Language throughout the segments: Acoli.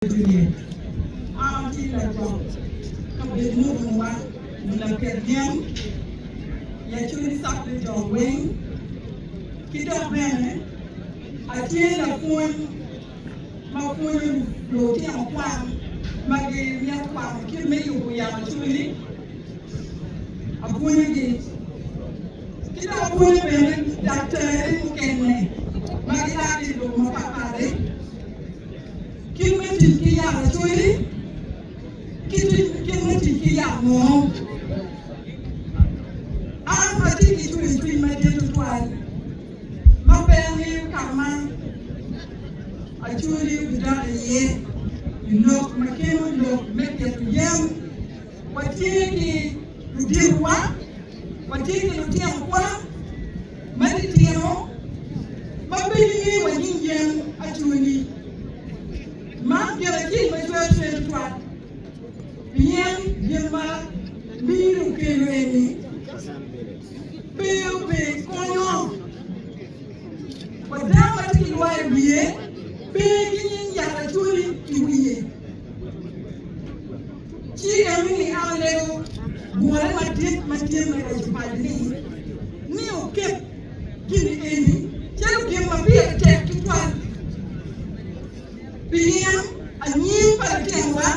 Juliet, An atye lagwok kabedo murumowa nyo lapit yen i Acholi Sub-Region weng ki dok bene atye lapwony ma pwonyo lutino kwan ma gimito kwano kit me yubo yat acholi apwonyogi ki dok apwonyo bene daktari mukene ma gia ki i lobo mapatpat-ti. Kit me tic ki yat acwali ki kit me tic ki yat munu. An atye ki cwercwiny madit tutwal ma pe angeyo ka ma acwali obidok iye i lok ma kelo lok me pito yen. Watye ki luditowa, watye ki lutino kwan ma litino ma pe gingeyo wa nying yen acwali. Man gin acel ma cwero cwinya tutwal pien gin ma miri okelo eni pe obe konyo wa dano ma tye ki lwar i wiye pe ki nying yat acwali i wiye. Ci eno ni an alego gure madit ma tye me roco paco ni, ni oket gin eni calo gin ma pire tek tutwal pien anyim pa litinowa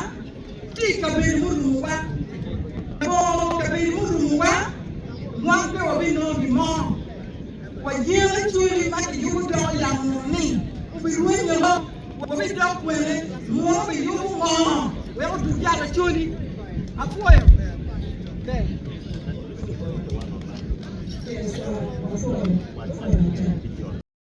tye i kabedo murumowa. Labongo kabedo murumowa, wan pe wabinongo gin mo. Wayen acwali ma kiyubo doko yamo ni obirwenyo. Wabidok kwene? Muno biyubo ngo wek odug yat acoli? Apwoyo. Ber. Yes, uh, apwoyo. Apwoyo matek.